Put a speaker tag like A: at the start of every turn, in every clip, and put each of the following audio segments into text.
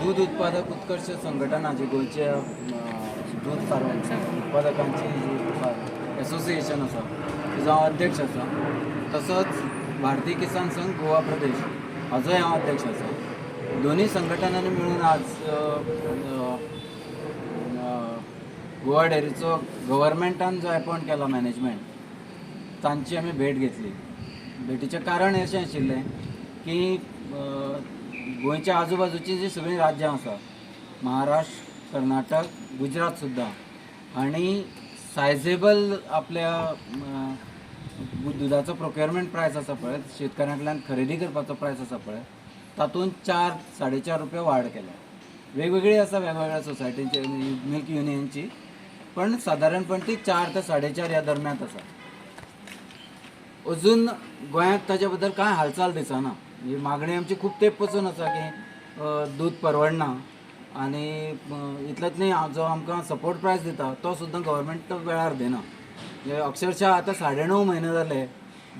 A: दूध उत्पादक उत्कर्ष संघटना जी गोंयच्या दूध उत्पादकांची जी एसोसिएशन आसा तिजो हांव अध्यक्ष आसा. तसोच भारतीय किसान संघ गोवा प्रदेश हाजोय हांव अध्यक्ष आसा. दोनूय संघटनांनी मेळून आज गोवा डेअरीचो गव्हर्मेंटान जो अपॉयंट केला मॅनेजमेंट तांची आमी भेट घेतली. भेटीचें कारण अशें आशिल्लें की गोंयच्या आजूबाजूची जी सगळीं राज्यां आसा, महाराष्ट्र, कर्नाटक, गुजरात सुद्दां, आनी सायजेबल आपल्या दुदाचो प्रोक्युरमेंट प्रायस आसा पळय, शेतकऱ्यां कडल्यान खरेदी करपाचो प्रायस आसा पळय, तातूंत 4 4.5 रुपया वाड केल्या. वेगवेगळी आसा वेगवेगळ्या सोसायटींचे मिल्क युनियनची, पण सादारणपण ती 4 ते 4.5 ह्या दरम्यान आसा. अजून गोंयांत ताच्या बद्दल कांय हालचाल दिसना. ही मागणी आमची खूब तेंप पसून आसा की दूद परवडना आनी इतलेंच न्ही, जो आमकां सपोर्ट प्रायस दिता तो सुद्दां गव्हर्मेंट वेळार दिना. म्हणजे अक्षरशः आतां 9.5 म्हयने जाले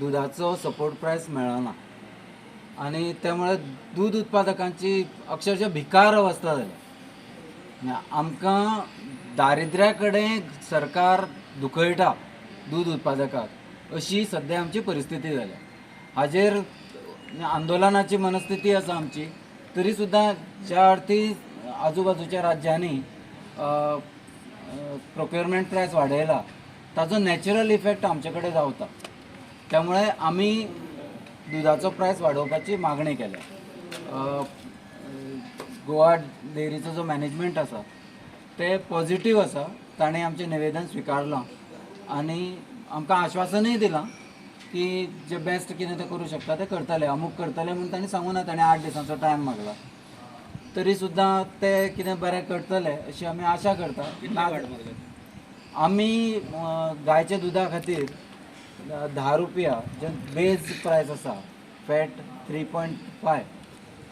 A: दुदाचो सपोर्ट प्रायस मेळना आनी त्यामुळे दूद उत्पादकांची अक्षरशः भिकार अवस्था जाल्या. आमकां दारिद्र्या कडेन सरकार दुखयता दूद उत्पादकाक, अशी सद्या आमची परिस्थिती जाल्या. हाजेर आंदोलनाची मनस्थिती आसा आमची, तरी सुद्दां ज्या अर्थी आजूबाजूच्या राज्यांनी प्रोक्युरमेंट प्रायस वाडयला ताजो नॅचरल इफेक्ट आमचे कडेन जावता. त्यामुळे आमी दुदाचो प्रायस वाडोवपाची मागणी केल्या. गोवा डेअरीचो जो मॅनेजमेंट आसा ते पॉझिटीव आसा, ताणें आमचें निवेदन स्विकारलां आनी आमकां आश्वासनूय दिलां की जे बेस्ट कितें तें करूं शकता तें करतले, अमूक करतले म्हूण तांणी सांगूं ना. ताणें 8 दिसांचो टायम मागला, तरी सुद्दां ते कितें बरें करतले अशी आमी आशा करता. आमी गायच्या दुदा खातीर 10 रुपया जे बेज प्रायस आसा फॅट 3.5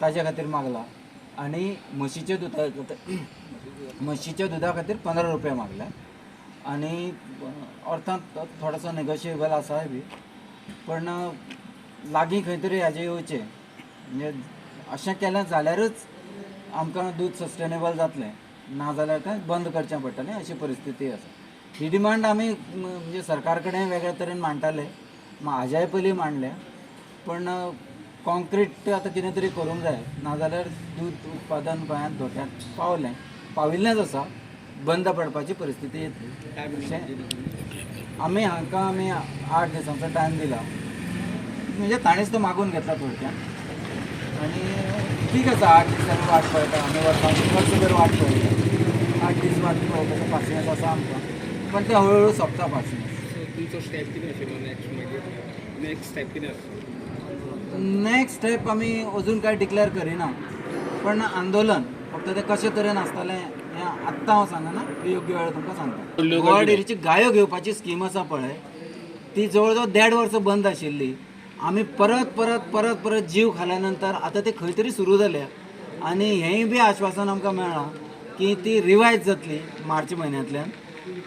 A: ताजे खातीर मागला आनी म्हशीच्या दुदा खातीर 15 रुपया मागल्या. आनी अर्थात थोडोसो नेगोशिएबल आसाय बी, पण लागीं खंय तरी हाजें येवचें. म्हणजे अशें केलें जाल्यारूच आमकां दूद सस्टेनेबल जातलें, ना जाल्यार तें बंद करचें पडटलें अशी परिस्थिती आसा. ही डिमांड आमी म्हणजे सरकार कडेन वेगळे तरेन मांडटाले, हाज्याय पयलीं मांडल्या, पण कॉन्क्रीट आतां कितें तरी करूंक जाय, नाजाल्यार दूद उत्पादन गोंयांत धोक्यांत पावलें, पाविल्लेंच आसा, बंद पडपाची परिस्थिती येतली. अशें आमी हांकां आमी 8 दिसांचो टायम दिला, म्हणजे ताणेंच तो मागून घेतला थोडक्यात. आनी ठीक आसा, 8 दिसांनी वाट पळयता आमी, वर्सभर वाट पळयता, 8 दीस वाट पळोवपाचो पासियेंस आसा आमकां, पण ते हळूहळू सोंपता पासियेंस.
B: तुमचो स्टेप कितें आशिल्लो नेक्स्ट? मागीर नेक्स्ट स्टेप कितें आसतलो?
A: नेक्स्ट स्टेप आमी अजून कांय डिक्लेअर करिना, पण आंदोलन फक्त तें कशे तरेन आसतलें हें आत्तां हांव सांगना, योग्य वेळार तुमकां सांगता. गोवा डेअरीची गायो घेवपाची स्कीम आसा पळय, ती जवळ जवळ 1.5 वर्सां बंद आशिल्ली. आमी परत परत परत परत जीव खाल्या नंतर आतां ते खंय तरी सुरू जाल्या आनी हेंय बी आश्वासन आमकां मेळ्ळां की ती रिवायज जातली मार्च म्हयन्यांतल्यान.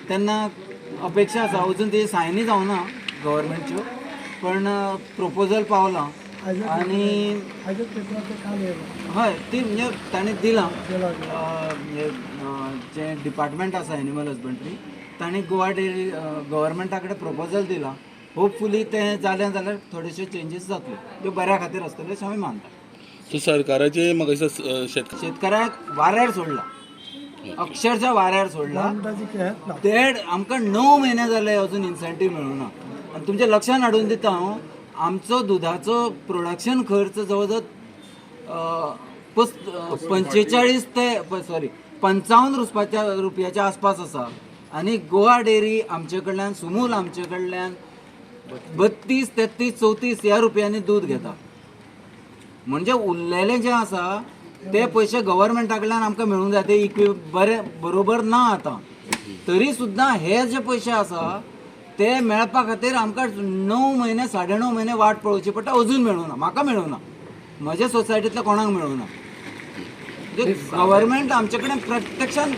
A: तेन्ना अपेक्षा आसा, अजून ती सायनी जावना गव्हर्मेंटच्यो, पण प्रोपोजल पावलां आनी हय ती म्हणजे ताणें दिलां. म्हणजे जें डिपार्टमेंट आसा एनिमल हजबंड्री ताणें गोवा डेअरी गव्हर्मेंटा कडेन प्रोपोजल दिलां. होपफुली तें जालें जाल्यार थोडेशे चेंजीस जातले, त्यो बऱ्या खातीर आसतले अशें आमी मानता.
C: सो सरकाराचे म्हाका दिसता
A: शेतकऱ्याक वाऱ्यार सोडला, अक्षरशः वाऱ्यार सोडला. आमकां 9 म्हयने जाले अजून इन्सेंटीव मेळूना. आनी तुमच्या लक्षान हाडून दिता हांव, आमचो दुदाचो प्रोडक्शन खर्च जवळ जवळ 45 ते 55 रुपयाच्या आसपास आसा आनी गोवा डेअरी आमचे कडल्यान, सुमूल आमचे कडल्यान 32, 33, 34 ह्या रुपयांनी दूद घेता. म्हणजे उरलेलें जें आसा ते पयशे गव्हर्मेंटा कडल्यान आमकां मेळूंक जाय, ते इक्वी बरें बरोबर ना आतां. तरी सुद्दां हे जे पयशे आसा ते मेळपा खातीर आमकां 9 म्हयने 9.5 म्हयने वाट पळोवची पडटा. अजून मेळूना, म्हाका मेळूना, म्हज्या सोसायटींतल्या कोणाक मेळूना. गव्हर्मेंट आमचे कडेन प्रत्यक्षान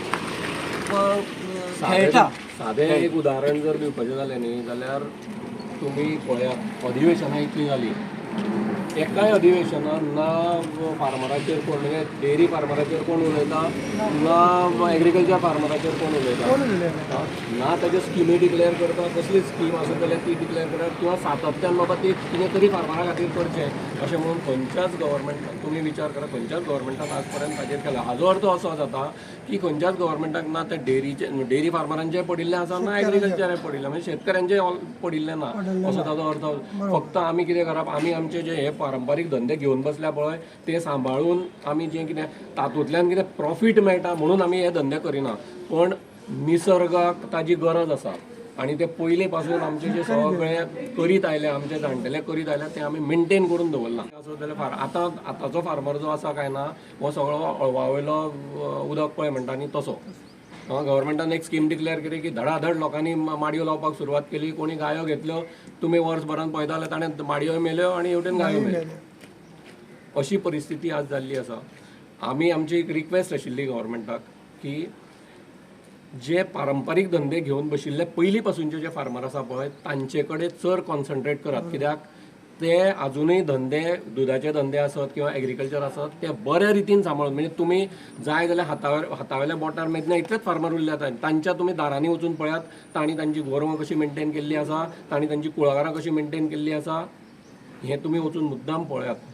A: खेळटा.
D: सादें एक उदाहरण जर दिवपाचें जालें न्ही जाल्यार तुमी पळयात, अधिवेशनां इतलीं जालीं, एकाय अधिवेशनान ना फार्मराचेर कोण, म्हणजे डेअरी फार्मराचेर कोण उलयता ना, एग्रीकल्चर फार्मराचेर कोण उलयता ना, ताच्यो स्किमी डिक्लेअर करता, कसली स्कीम आसत जाल्यार ती डिक्लेअर करता किंवा सातत्यान बाबा ती कितें तरी फार्मरा खातीर करचें अशें म्हणून खंयच्याच गव्हर्मेंटान, तुमी विचार करा, खंयच्याच गव्हर्मेंटान आज पर्यंत ताजेर केला. हाजो अर्थ असो जाता की खंयच्याच गव्हर्मेंटाक ना ते डेअरीचे डेअरी फार्मरांचें पडिल्लें आसा ना एग्रीकल्चराचें पडिल्लें, म्हणजे शेतकऱ्यांचें पडिल्लें ना असो ताजो अर्थ. फक्त आमी कितें करप, आमी आमचे जे हे पारंपारीक धंदे घेवन बसल्या पळय ते सांबाळून आमी जें कितें तातूंतल्यान कितें प्रॉफीट मेळटा म्हणून आमी हे धंदे करिना, पण निसर्गाक ताजी गरज आसा आनी ते पयलीं पासून आमचे जे सगळे करीत आयले, आमचे जाणटेले करीत आयले ते आमी मेनटेन करून दवरलां. आसत जाल्यार फार आतां आतांचो फार्मर जो आसा काय ना हो सगळो अळवा वयलो उदक पळय म्हणटा न्ही तसो. गव्हर्मेंटान एक स्कीम डिक्लेअर केली की धडाधड लोकांनी माडयो लावपाक सुरवात केली, कोणी गायो घेतल्यो, तुमी वर्सभरान पळयता जाल्यार ताणें माडयोय मेल्यो आनी हेवटेन गायो मेल्यो, अशी परिस्थिती आज जाल्ली आसा. आमी आमची एक रिक्वेस्ट आशिल्ली गव्हर्मेंटाक की जे पारंपारीक धंदे घेवन बशिल्ले पयलीं पासूनचे जे फार्मर आसा पळय तांचे कडेन चड कॉन्सन्ट्रेट करात, कित्याक ते आजुनूय धंदे दुदाचे धंदे आसत किंवा एग्रीकल्चर आसत ते बऱ्या रितीन सांबाळून, म्हणजे तुमी जाय जाल्यार हातावेल्या बोटार मेजण्या इतलेच फार्मर उरल्यात, तांच्या तुमी दारांनी वचून पळयात तांणी तांची गोरवां कशी मेनटेन केल्ली आसा, तांणी तांची कुळागरां कशी मेनटेन केल्ली आसा, हें तुमी वचून मुद्दाम पळयात.